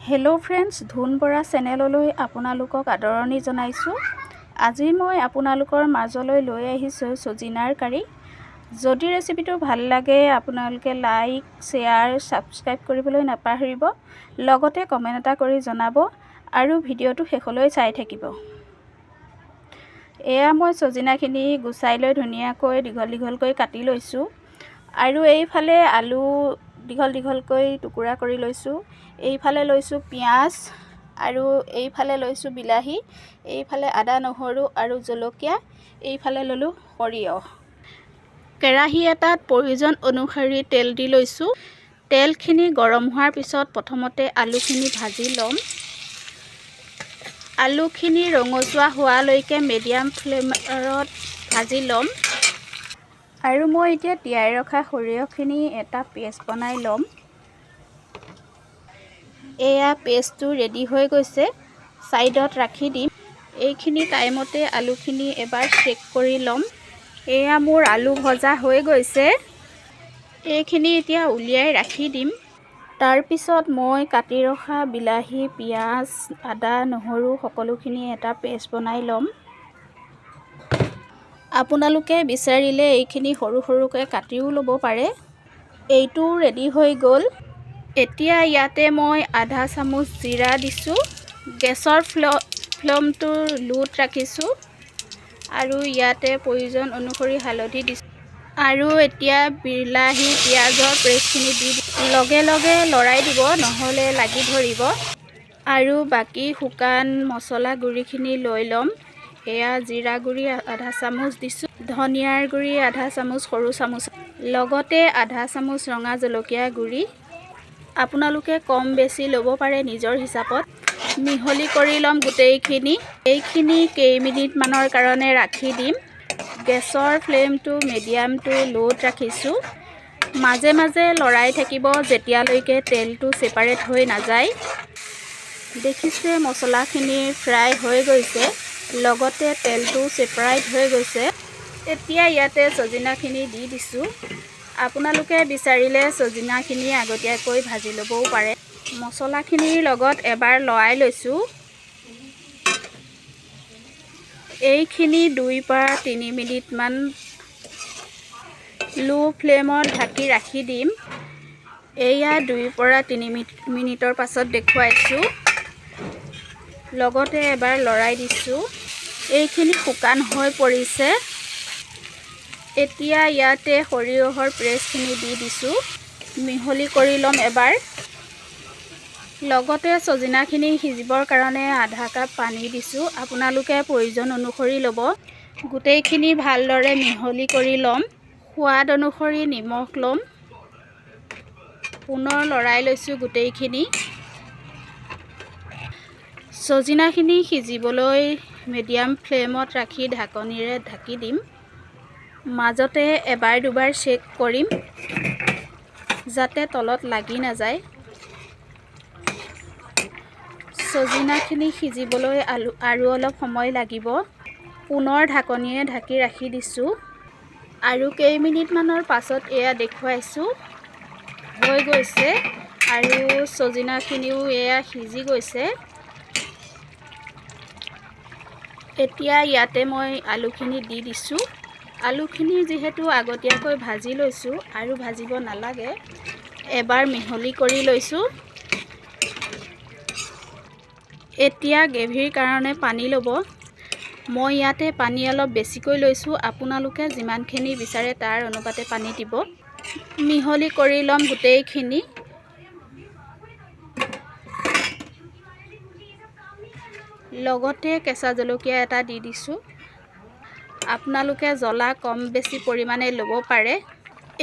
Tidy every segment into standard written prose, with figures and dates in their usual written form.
Hello' friends, ধুন বৰা চেনেললৈ আপোনালোকক আদৰণি জনাইছোঁ। আজি মই আপোনালোকৰ মাজলৈ লৈ আহিছোঁ চজিনাৰ কাৰী। যদি ৰেচিপিটো ভাল লাগে আপোনালোকে লাইক, শ্বেয়াৰ, ছাবস্ক্ৰাইব কৰিবলৈ নাপাহৰিব। লগতে কমেণ্ট এটা কৰি জনাব আৰু ভিডিঅ'টো শেষলৈ চাই থাকিব। এয়া মই চজিনাখিনি গুচাই লৈ ধুনীয়াকৈ দীঘল দীঘলকৈ কাটি লৈছোঁ আৰু এইফালে আলু দীঘল দীঘলকৈ টুকুৰা কৰি লৈছোঁ। এইফালে লৈছোঁ পিঁয়াজ আৰু এইফালে লৈছোঁ বিলাহী, এইফালে আদা নহৰু আৰু জলকীয়া, এইফালে ল'লোঁ সৰিয়হ। কেৰাহী এটাত প্ৰয়োজন অনুসৰি তেল দি লৈছোঁ। তেলখিনি গৰম হোৱাৰ পিছত প্ৰথমতে আলুখিনি ভাজি ল'ম। আলুখিনি ৰঙচুৱা হোৱালৈকে মিডিয়াম ফ্লেমত ভাজি ল'ম। আৰু মই এতিয়া তিয়াই ৰখা সৰিয়হখিনি এটা পেষ্ট বনাই ল'ম। এয়া পেষ্টটো ৰেডি হৈ গৈছে, ছাইডত ৰাখি দিম। এইখিনি টাইমতে আলুখিনি এবাৰ চেক কৰি ল'ম। এয়া মোৰ আলু ভজা হৈ গৈছে। এইখিনি এতিয়া উলিয়াই ৰাখি দিম। তাৰপিছত মই কাটি ৰখা বিলাহী, পিঁয়াজ, আদা, নহৰু সকলোখিনি এটা পেষ্ট বনাই ল'ম। আপোনালোকে বিচাৰিলে এইখিনি সৰু সৰুকৈ কাটিও ল'ব পাৰে। এইটোও ৰেডি হৈ গ'ল। এতিয়া ইয়াতে মই আধা চামুচ জিৰা দিছোঁ। গেছৰ ফ্লেমটো লোত ৰাখিছোঁ আৰু ইয়াতে প্ৰয়োজন অনুসৰি হালধি দিছোঁ। আৰু এতিয়া বিলাহী, পিঁয়াজৰ পেষ্টখিনি দি লগে লগে লৰাই দিব, নহ'লে লাগি ধৰিব। আৰু বাকী শুকান মছলা গুড়িখিনি লৈ ল'ম। এয়া জিৰা গুড়ি আধা চামুচ দিছোঁ, ধনিয়াৰ গুড়ি আধা চামুচ সৰু চামুচ, লগতে আধা চামুচ ৰঙা জলকীয়া গুড়ি। আপোনালোকে কম বেছি ল'ব পাৰে নিজৰ হিচাপত। মিহলি কৰি ল'ম গোটেইখিনি। এইখিনি কেইমিনিটমানৰ কাৰণে ৰাখি দিম। গেছৰ ফ্লেমটো মিডিয়াম টু ল'ত ৰাখিছোঁ। মাজে মাজে লৰাই থাকিব যেতিয়ালৈকে তেলটো ছেপাৰেট হৈ নাযায়। দেখিছে মছলাখিনি ফ্ৰাই হৈ গৈছে, লগতে তেলটো ছেপাৰেট হৈ গৈছে। এতিয়া ইয়াতে চজিনাখিনি দি দিছোঁ। আপোনালোকে বিচাৰিলে চজিনাখিনি আগতীয়াকৈ ভাজি ল'বও পাৰে। মছলাখিনিৰ লগত এবাৰ লৰাই লৈছোঁ। এইখিনি 2 পৰা 3 মিনিটমান ল' ফ্লেমত ঢাকি ৰাখি দিম। এয়া 2 পৰা 3 মিনিটৰ পাছত দেখুৱাইছোঁ। লগতে এবাৰ লৰাই দিছোঁ। এইখিনি শুকান হৈ পৰিছে। এতিয়া ইয়াতে সৰিয়হৰ পেষ্টখিনি দি দিছোঁ। মিহলি কৰি ল'ম এবাৰ। লগতে চজিনাখিনি সিজিবৰ কাৰণে আধা কাপ পানী দিছোঁ। আপোনালোকে প্ৰয়োজন অনুসৰি ল'ব। গোটেইখিনি ভালদৰে মিহলি কৰি ল'ম। সোৱাদ অনুসৰি নিমখ ল'ম। পুনৰ লৰাই লৈছোঁ গোটেইখিনি। চজিনাখিনি সিজিবলৈ মিডিয়াম ফ্লেমত ৰাখি ঢাকনিৰে ঢাকি দিম। মাজতে এবাৰ দুবাৰ চেক কৰিম যাতে তলত লাগি নাযায়। চজিনাখিনি সিজিবলৈ আৰু অলপ সময় লাগিব। পুনৰ ঢাকনিৰে ঢাকি ৰাখি দিছোঁ। আৰু কেইমিনিটমানৰ পাছত এয়া দেখুৱাইছোঁ হৈ গৈছে আৰু চজিনাখিনিও এয়া সিজি গৈছে। এতিয়া ইয়াতে মই আলুখিনি দি দিছোঁ। আলুখিনি যিহেতু আগতীয়াকৈ ভাজি লৈছোঁ আৰু ভাজিব নালাগে, এবাৰ মিহলি কৰি লৈছোঁ। এতিয়া গ্ৰেভিৰ কাৰণে পানী ল'ব। মই ইয়াতে পানী অলপ বেছিকৈ লৈছোঁ। আপোনালোকে যিমানখিনি বিচাৰে তাৰ অনুপাতে পানী দিব। মিহলি কৰি ল'ম গোটেইখিনি। লগতে কেঁচা জলকীয়া এটা দি দিছোঁ। আপোনালোকে জ্বলা কম বেছি পৰিমাণে ল'ব পাৰে।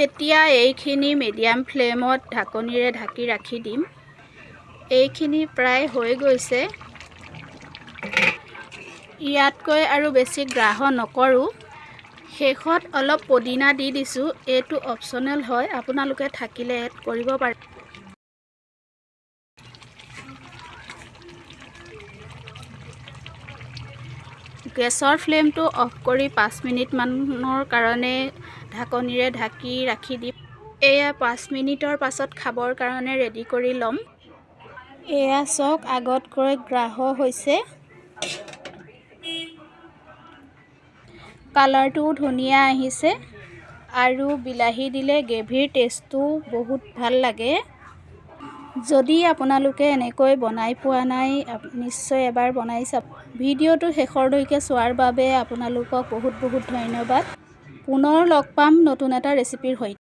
এতিয়া এইখিনি মিডিয়াম ফ্লেমত ঢাকনিৰে ঢাকি ৰাখি দিম। এইখিনি প্ৰায় হৈ গৈছে। ইয়াতকৈ আৰু বেছি গ্ৰাহ নকৰোঁ। শেষত অলপ পদিনা দি দিছোঁ। এইটো অপশ্যনেল হয়, আপোনালোকে থাকিলে এড কৰিব পাৰে। গেছৰ ফ্লেমটো অফ কৰি 5 মিনিটমানৰ কাৰণে ঢাকনিৰে ঢাকি ৰাখি দিম। এয়া 5 মিনিটৰ পাছত খাবৰ কাৰণে ৰেডি কৰি ল'ম। এয়া চাওক, আগতকৈ গ্ৰাহ হৈছে, কালাৰটোও ধুনীয়া আহিছে। আৰু বিলাহী দিলে গ্ৰেভিৰ টেষ্টটো বহুত ভাল লাগে। যদি আপোনালোকে এনেকৈ বনাই পোৱা নাই, নিশ্চয় এবাৰ বনাই চাব। ভিডিঅ'টো শেষৰলৈকে চোৱাৰ বাবে আপোনালোকক বহুত বহুত ধন্যবাদ। পুনৰ লগ পাম নতুন এটা ৰেচিপিৰ সৈতে।